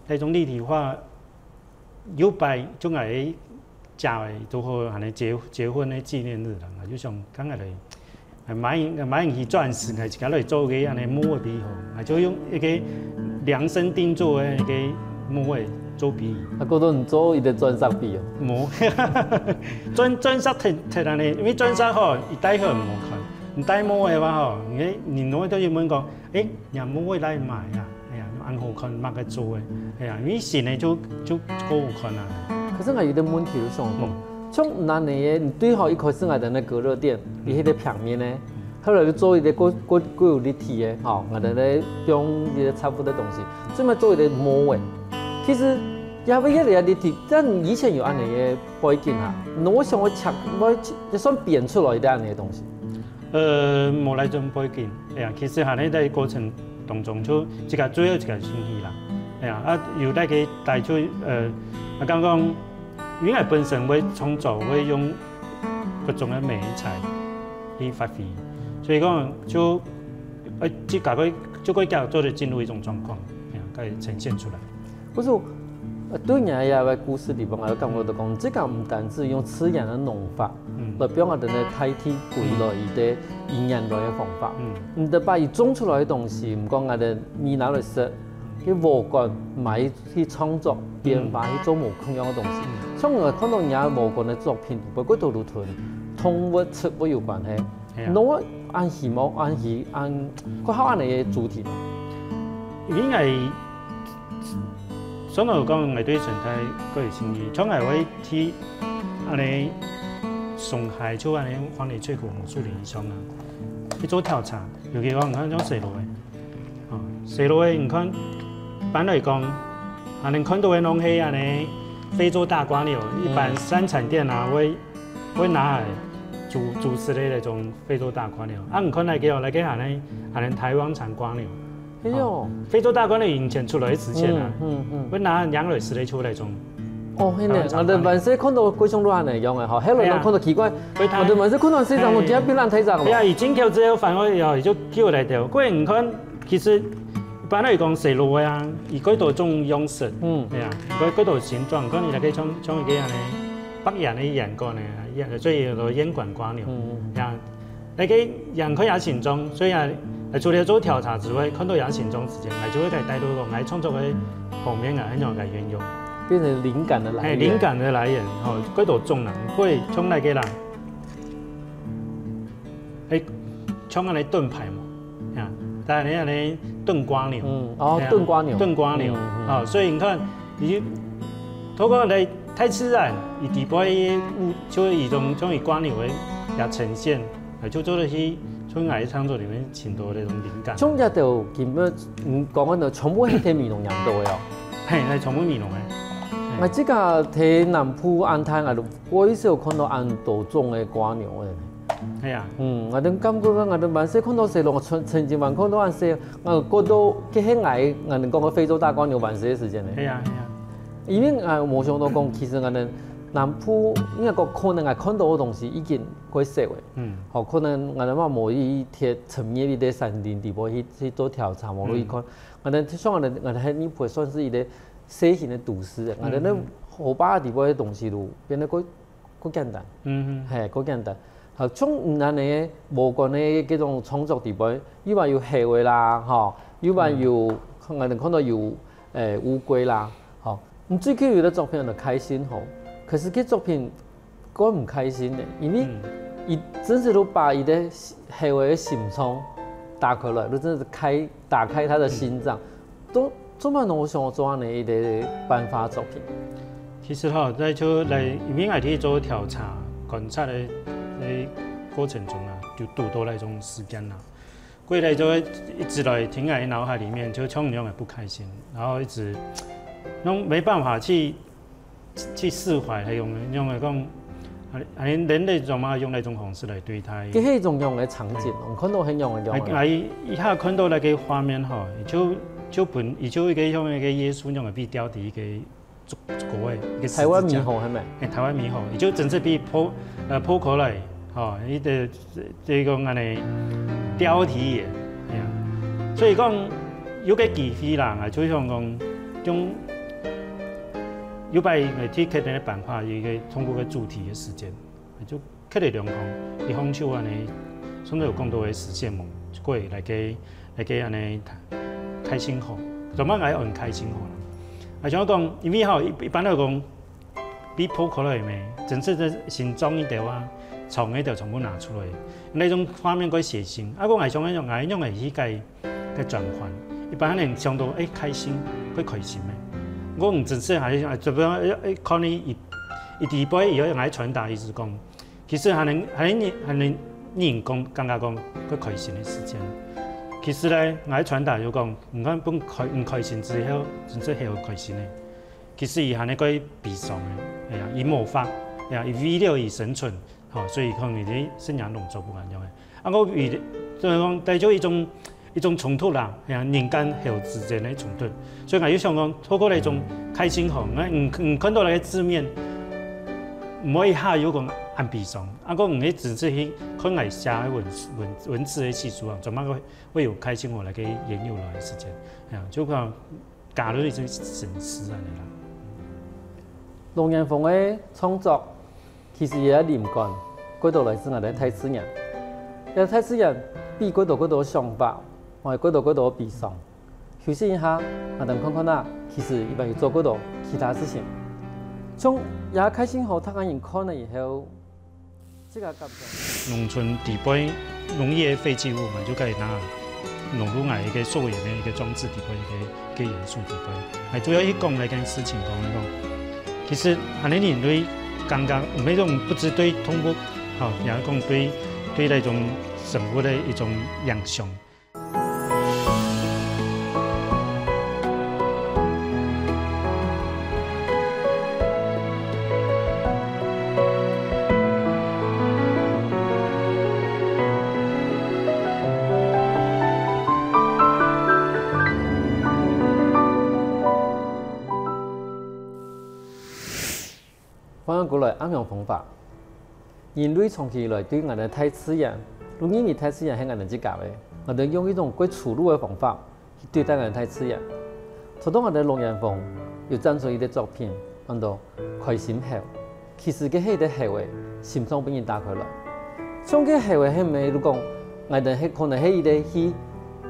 該種立體化，有擺就𠊎个姐个都好，還係結結婚个紀念日啦，𠊎就想，剛剛來，買買去鑽石，𠊎自家來做个恁樣毛个筆好，𠊎就用一個量身定做个一個毛个做筆。啊，過多你做一個鑽石筆哦。無，鑽鑽石忒忒恁樣，因為鑽石吼，一戴好毋好看。 你戴毛个話吼，你个人攏會對你問講，誒，若毛个哪買啊？哎呀，恁好看，麼个做个？哎呀，因為新个就就過好看啊。可是𠊎有一個問題，就想講，嗯，像恁樣个，你對吼一開始𠊎等个隔熱墊，佢係个平面个，後來就做一個過過過有立體个，吼，𠊎等个用一個插附个東西，這麼做一個毛个。其實也會越來越立體，但以前有恁樣个背景哈，我想我切，我也算編出來个恁樣个東西。 呃，無哪種背景，哎呀，其實還係在過程當中就自家最後自家興趣啦，哎呀，啊，有帶个帶出，呃，啊，剛剛因為本身會創作，會用各種个媒材去發揮，所以講就，呃，自家會就會較做得進入一種狀況，哎呀，該呈現出來。 不是，呃，對你个故事裡邊，𠊎有感覺到講，這個毋單止用自然个農法，嗯，來幫𠊎等个代替歸來一個以原來个方法，嗯，你得把佢種出來个東西，毋講𠊎等米拿來食，去禾稈買去創作變化，去做無共樣个東西。像𠊎看到你个禾稈个作品，包括到路途，動物植物有關係。 係啊。那𠊎恁希望，恁希，恁，較好恁樣个主題。因為𠊎，上頭有講，𠊎對生態較有興趣，像𠊎會去恁樣松溪，就恁樣黃泥翠谷、紅樹林以上啊，去做調查。尤其講，你看像西螺个， 哦，西螺个，你看，一般來講，啊，恁看到个攏係恁樣非洲大蝸牛，一般三產店啊，會會拿來煮煮食个那種非洲大蝸牛。啊，你看那個哦，那個還係還係台灣產蝸牛。哎喲，非洲大蝸牛以前出來之前啊，嗯嗯，會拿養來食个就那種。哦，係呢，𠊎等還細看到過像卵个樣个吼，後來人看到奇怪，𠊎等還細看到細隻，𠊎驚變爛大隻。哎呀，已經有這個反應哦，就叫來的。過你看， 其實一般來講，西螺个啊，佢幾多種樣式，嗯，係啊，佢幾多形狀，可能大家像像一個恁樣，北洋个圓管个，圓，所以叫做圓管蝸牛，嗯，呀，該個圓管也形狀，所以啊，除了做調查之外，看到也形狀之前，𠊎就會再帶入講，𠊎創作个方面啊，很有个運用，變成靈感的來源，哎，靈感的來源，吼，幾多種啦，會從那個啦。 誒，像恁樣盾牌嘛，啊，但係恁樣盾蝸牛，嗯，哦，係啊，盾蝸牛，盾蝸牛，嗯嗯，啊，所以你看，你透過來大自然，佢底背个物，就係一種像佢蝸牛个也呈現，啊，就做得去從𠊎个創作裡面尋到那種靈感。像這兜今日，嗯，講个呢，全部係在美濃染到个哦。嘿，係全部美濃个。嘿。𠊎自家在南部恁大，𠊎都 𠊎以前有看到恁多種个蝸牛个。係啊。嗯，𠊎等感覺講，𠊎等還細看到細咯，曾曾經還看到恁細，𠊎覺得該係𠊎，𠊎等講个非洲大蝸牛還細个時間呢。係啊，係啊。因為𠊎無想到講，其實𠊎等南部應該講可能𠊎看到个東西已經過少了。嗯。好，可能𠊎等嘛無一鐵深入一個山林底背去去做調查，無去看。嗯。𠊎等像𠊎等𠊎等該地方算是一個小型个都市，𠊎等該河壩底背个東西都變得過 過簡單。嗯哼。嘿，過簡單。呃，像你恁呢無關个這種創作底背，又還有猴仔啦，吼，又還有，嗯。可能看到有，誒，烏龜啦，吼。你最近有个作品很開心吼，可是這作品 怪毋開心个，因為，嗯。佢真實都把佢个猴仔个心腸打開來，都真實開，打開他的心臟，嗯。都做麼个想做恁呢一个版畫作品。其實吼，在就來，因為𠊎去做調查、觀察个，个過程中啊，就堵到那種事件啦。過來就會一直來停在腦海裡面，就像樣个不開心，然後一直，那種沒辦法去 去釋懷，還用，用來講，啊，啊，人類做麼用那種方式來對待。這係一種樣个場景，嗯。我看到很樣个樣个。啊，啊，一，一下看到那個畫面吼，就，就本，就一個像一個耶穌樣个被吊在一個竹，竹篙个一個十字架。台灣獼猴係無？哎，台灣獼猴，佢就真正被剖，呃，剖開來，吼，佢个 這，這講恁呢，吊起个，哎呀。所以講，有个機會啦，𠊎就想講，用，有擺𠊎去刻个版畫，有一個通過个主題个時間，就刻了兩項，一項就恁呢，上頭有講到个實現夢，過來个，來个恁呢，開心猴，做麼个愛用開心猴啦？𠊎想講，因為吼，一，一般來講， 被剖開來咩，真正个心臟該兜啊，腸該兜全部拿出來，那種畫面過血腥。啊，𠊎想愛用，愛用个去該，該轉換。一般人想到，哎，開心，會開心咩？𠊎真正還想，哎，怎麼樣，哎，哎，看你一，一底背以後，𠊎傳達意思講，其實還能，還能，還能人講，感覺講，會開心个時間。其實呢，𠊎傳達就講，你看，分開，你開心之後，真正係會開心个。 其實佢還係過悲傷个，哎呀，佢無法，哎呀，佢為了佢生存，吼，所以可能佢生命攏做毋恁樣个。啊，𠊎為，所以講，帶著一種，一種衝突啦，哎呀，人跟猴之間个衝突。所以𠊎又想講，透過那種開心吼，𠊎，你，你看到那個字面，毋會一下又講恁悲傷，啊，𠊎毋會直接去看𠊎寫个文，文，文字个敘述啊，做麼个會，會有開心猴那個原由來个時間，哎呀，就講 加入一種形式恁呢啦。龍眼紅个創作，其實佢个靈感，過多來自𠊎个大自然。這大自然分過多過多想法，還有過多過多悲傷。休息一下，𠊎等看看啊，其實佢還有做過多其他事情。像這開心猴，大家人看了以後， 自家感受。農村底背容易个廢棄物嘛，就該拿農路外一個溯源个一個裝置底背一個，一個元素底背，還主要去講該件事情講來講，其實恁呢人類剛剛，毋係講不止對動物，吼，也講對，對那種生物个一種影響。 歡迎過來暗陽風華。人類長期以來對𠊎等大自然，都認為大自然係𠊎等自家个，𠊎等用一種過粗魯个方法去對待𠊎等大自然。頭到𠊎等龍眼紅有展出一個作品，安到開心猴。其實該係一個猴仔，心臟分人打開來。像該猴仔係毋係，如果講𠊎等係可能係一個去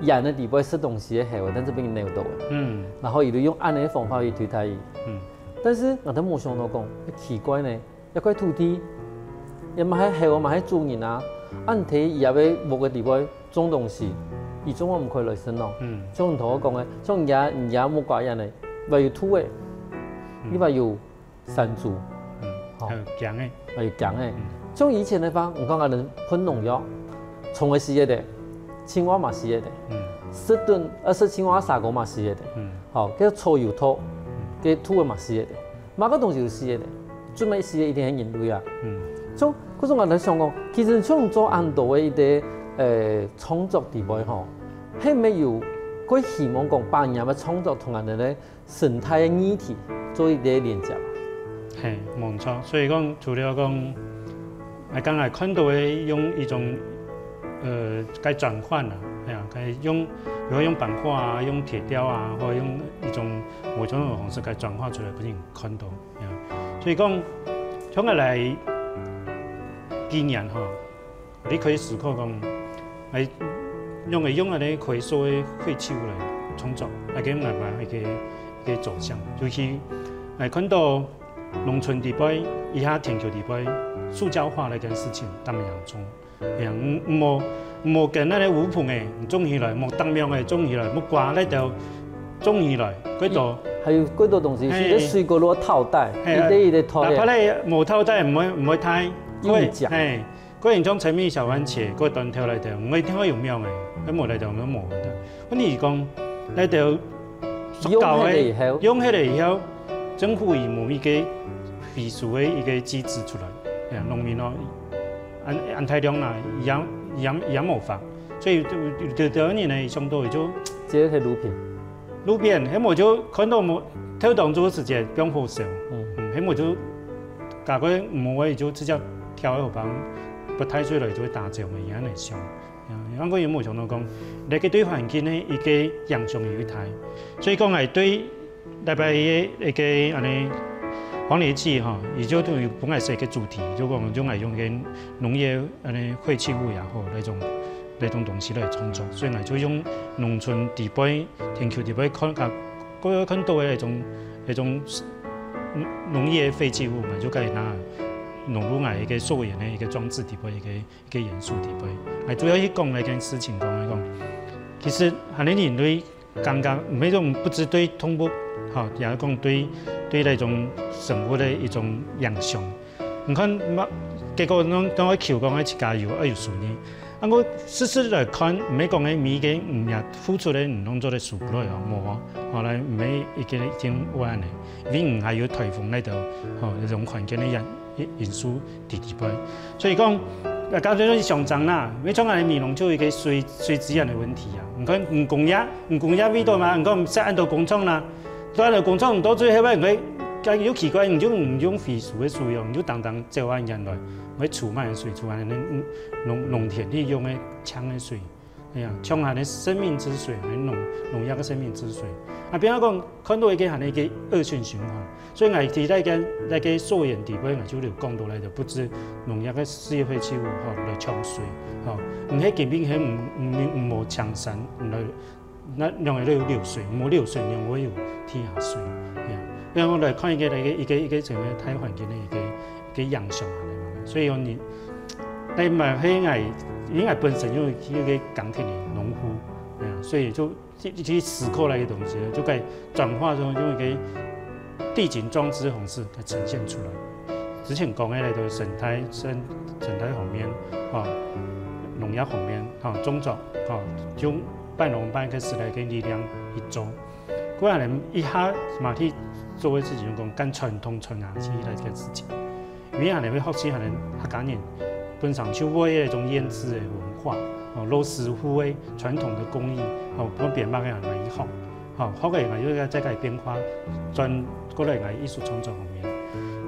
園个底背食東西个猴仔，但是分人扭到个。嗯。然後佢就用恁呢个方法去對待佢。嗯。 但是𠊎等無想到講，奇怪呢，這塊土地，也嘛係猴，嘛係主人啊，恁在佢个屋个底背種東西，佢總毋可以來食喏。嗯。像你頭先講个，像你家，你家木瓜園呢，還有兔仔，嗯。你還有山豬，嗯，吼。還有雞仔。還有雞仔。嗯。像以前个話，你看𠊎等噴農藥，蟲仔死忒个，青蛙嘛死忒个，嗯。食頓，呃，食青蛙、蛇哥嘛死忒个，嗯。吼，該草有毒，嗯。該兔仔嘛死忒个。 麼个東西有死个呢？最尾死个一定係人類啊。嗯。像，故所𠊎在想講，其實像做恁多个一個，呃，創作底背吼，係毋係有過希望講把人个創作同𠊎等个生態个議題做一個連接？係，無錯。所以講，除了講，𠊎剛才看到个用一種，呃，該轉換啊，哎呀，該用，比如用版畫啊，用鐵雕啊，或者用一種某種方式該轉化出來，分人看到。 呀，所以講，像𠊎來紀念吼，你可以思考講，哎，用个用个个回收个废弃物来创作，来个慢慢一个一个走向。尤其，哎，看到农村地方，一下田坵地方，塑胶化个个事情，当严重。哎呀，毋毋好毋好跟那个烏篷个种起来，莫当面个种起来，莫瓜那条种起来，过多。还有过多东西，是个水果落套袋，一个一个套袋。哪怕咧无套袋，毋会毋会太贵，嘿。 个人种生命小番茄，个断头来个，毋一定会有苗个，个无来个，个无个。问题是讲，来个塑膠个，用起来以后，政府有无一个回收个一个机制出来，哎呀，农民哦，安安大量啦，养养养无法，所以有有有个人呢，想到就直接去路边。 路边，迄么就看到无，透当做时节放火烧，嗯，迄么就，搞个无个就直接跳个河旁，不太水了就会打走个，也安尼想。啊，然后个有无想到讲，那个对环境个一个影响有大，所以讲来对礼拜一个一个安尼，黄连记哈，也就等于本来是一个主题，就讲用来用个农业安尼废弃物也好，那种那种东西来创作，所以呢就用农村底背 田坵底背看看，各位看到个那种那种农业废弃物嘛，就可以拿弄入来一个溯源个一个装置底背一个一个元素底背，来主要去讲那件事情讲来讲，其实还能人类刚刚每种不止对动物，哈，也讲对对那种生物的一种影响。你看嘛，结果弄弄个球讲个自家有二有数呢。 啊，我事实来看，毋係講个每个人也付出个，你弄做得收不落哦，無哦。後來毋係一个一定會安尼，因為你還有颱風那个，吼，那種環境个因因素在底背。所以講，啊，剛才就是想講啦，因為像安尼美濃就有一个水水資源个問題啊。你看，你工業，你工業味道嘛，你講設恁多工廠啦，當然工廠到最後尾，你會，又奇怪，你就你用回收个水哦，你就當當走安遠來，你會儲滿水，儲滿那農農田利用个 搶个水，哎呀，搶下个生命之水，農農業个生命之水。啊，變成講看到一个還係一个惡性循環，所以𠊎提到个那个溯源底背，𠊎就有講到來个，不止農業个事業廢棄物吼來搶水，吼，毋係根本係毋毋毋無搶山來，那兩个都有流水，無流水，兩个有地下水，哎呀，然後來看一个那个一个一个整个大环境个一个一个影响下来嘛，所以讲你。 但嘛，係𠊎，因為𠊎本身又又个耕田个農户，哎呀，所以就去去思考那个东西，就該轉化成用一个地景裝置方式來呈現出來。之前講个那个生態生生態方面，吼，農業方面，吼，種作，吼，用半農半个時代个力量去做。 个人一下嘛去做个事情，就講跟傳統傳下去个一个事情。因為恁樣會學習恁樣客家人本身就會个一種醃製个文化，哦，老師傅个傳統个工藝，哦，分別賣个恁樣一學，哦，學个人又在改變化，轉過來个藝術創作方面，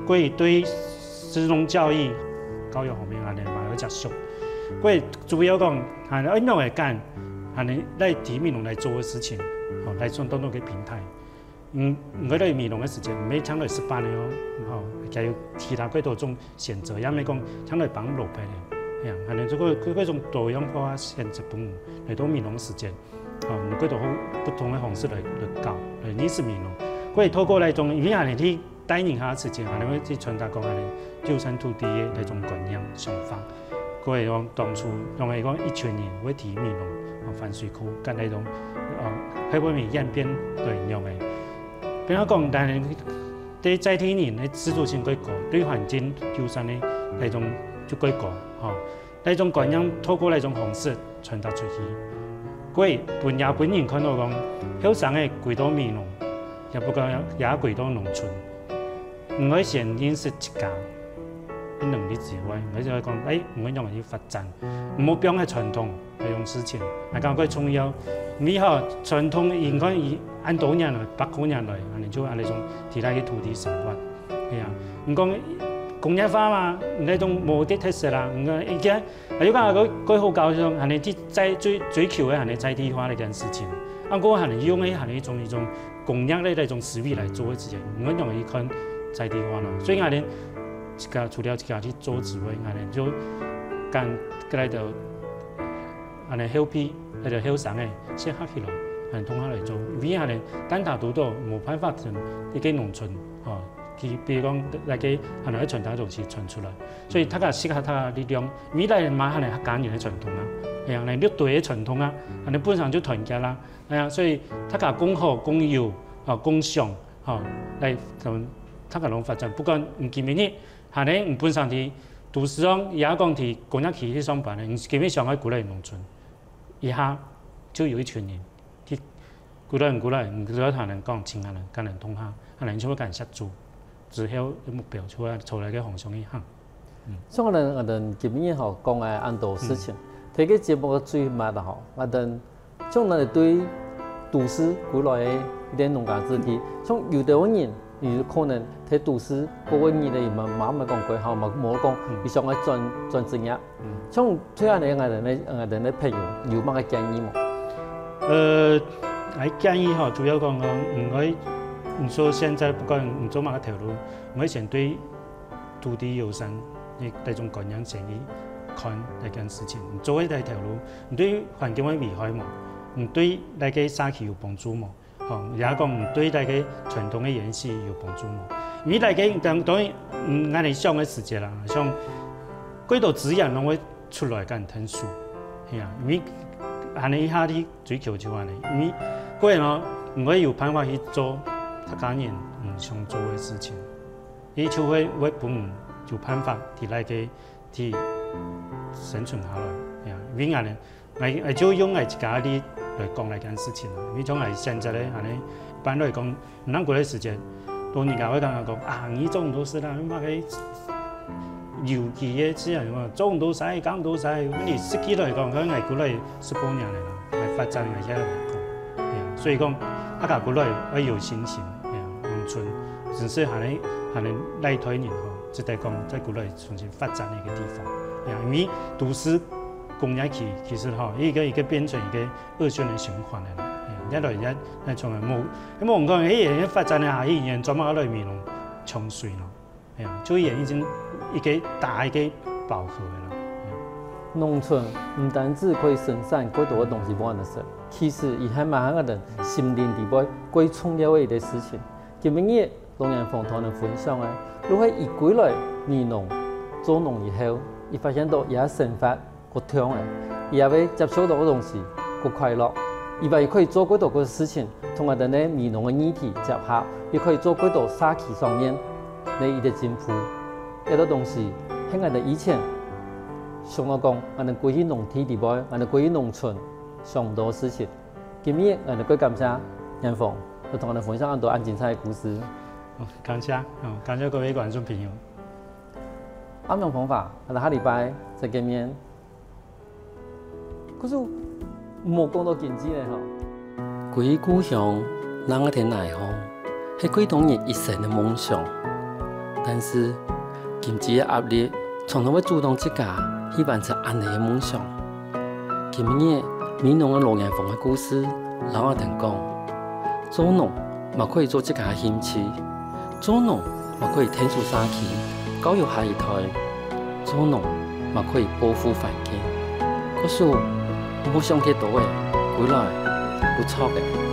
所以對食農教育、教育方面恁樣嘛有接觸。所以主要講，還愛用个感，還能來提美濃來做个事情，吼，來做當多个平台。 嗯，毋過在美濃个時間，毋係淨來食飯个哦，吼，還有其他幾多種選擇，也毋係講淨來幫老闆个，係啊，還有這个各各種多樣化選擇分你，來到美濃个時間，吼，有幾多好不同个方式來來搞，來認識美濃。所以透過來種，因為恁樣去帶人下時間，恁樣會去傳達講恁樣友善土地个那種觀念、想法。 各位講當初，用个講一群人會提美濃，哦，反水庫，跟那種，哦，會不會演變對樣个？比如講，當然，對在地人个自主性過高，對環境友善个那種就過高，吼。那種觀念透過那種方式傳達出去，過分也分人看到講，後生个歸到美濃，也不過也歸到農村。 毋會先認識自家个能力之外，毋會就會講，哎，毋會用來去發展，毋好放在傳統這種事情，還講較重要。你好，傳統應該以恁多年來，百過年來，恁樣就恁樣種地帶个土地生活，係啊。毋講工業化嘛，毋係種無个特色啦，毋講一个，啊，又講个過好搞，種還係在追追求个還係在地化个一件事情。啊，過還係用个還係一種一種 工業个那種思維來做个事情，毋會容易看在地化咯。所以𠊎等自家除了自家去做之外，𠊎等就跟該兜恁呢後輩，該兜後生个，先合起來，恁呢共下來做。因為恁呢，單打獨鬥無辦法同一個農村，吼，佢比如講，該個恁呢傳達東西傳出來。所以大家集合大家力量，未來嘛恁呢客家人个傳統啊，哎呀，恁呢六堆个傳統啊，恁呢本身就團結啦，哎呀，所以大家共好、共有、啊共享，吼，來同大家攏發展。不管你今晡日 還係你本身在都市上，也講在工業區去上班个，你今晡日想愛歸來農村，一下就有一群人去歸來，歸來，歸來，同人講，請恁呢，跟人通下，恁呢就會感謝主，之後个目標就會朝該個方向去行。像𠊎等𠊎等今晡日吼講个恁多事情，在這個節目个最尾啦吼，𠊎等 像𠊎等對都市歸來个一兜農家子弟，像有兜人，有可能在都市過過日仔，嘛嘛毋係講過好，嘛無講，佢想愛轉轉職業。像對恁呢𠊎等个𠊎等个朋友有麼个建議無？呃，𠊎建議吼，主要講講，毋愛，你說現在不管你做麼个頭路，毋愛先對土地友善个這種觀念先去看這件事情。你做个這頭路，你對環境會危害無？你對該個社區有幫助無？吼，也講你對該個傳統个延續有幫助無？因為該個當當然，嗯，𠊎等想个時節啦，像幾多資源攏會出來跟你𢯭手，係啊，因為恁呢一下去追求就恁呢，因為個人哦，你會有辦法去做大家人嗯想做个事情，佢就會會分你有辦法在該個 去生存下來。呀，因為恁呢，𠊎𠊎就用𠊎自家个例來講這件事情啦。因為像𠊎現在咧，恁呢，一般來講，毋通過个時節，老人家會感覺講啊，你做毋到事啦，你麼个有機个自然嘛，做毋到事，講毋到事，問題實際來講，可能𠊎過來十多年了啦，來發展𠊎遐个地方。呀，所以講，大家過來愛有信心，呀，農村，只是還能還能賴台人吼，只得講再過來 重新發展个一個地方。呀，因為都市工業區其實吼，一個一個變成一個惡性个循環个啦。呀，越來越那種个無，因為我們講，哎，發展个下去，人專門來美濃搶水咯。哎呀，就也已經一個大一個飽和个啦。農村毋單止可以生產過多个東西分人食，其實佢還蠻係𠊎等心靈底背過重要个一個事情。今晡日 老年芳同𠊎等分享个，就係佢歸來美濃做農以後，佢發現到佢个生活過暢个，佢也會接觸到个東西過快樂。佢話佢可以做過多个事情，同𠊎等个美濃个議題結合，佢可以做過多社區上面个一個進步。這兜東西係𠊎等以前想到講，𠊎等歸去農地底背，𠊎等歸去農村，想毋到个事情。 今晡日𠊎等過感謝年芳，來同𠊎等分享恁多恁精彩个故事。好，感謝，好，感謝各位觀眾朋友。暗陽芳華，𠊎等下禮拜再見面。可是無講到經濟咧吼。歸故鄉，人个天來吼，係幾多人一生个夢想。但是，經濟个壓力常常會阻擋自家去完成恁樣个夢想。 今晡日美濃个老年芳个故事，摎𠊎等講，做農嘛可以做自家个興趣，做農嘛可以𢯭手社區，教育下一代，做農嘛可以保護環境。故所，莫想忒多仔，歸來有著个。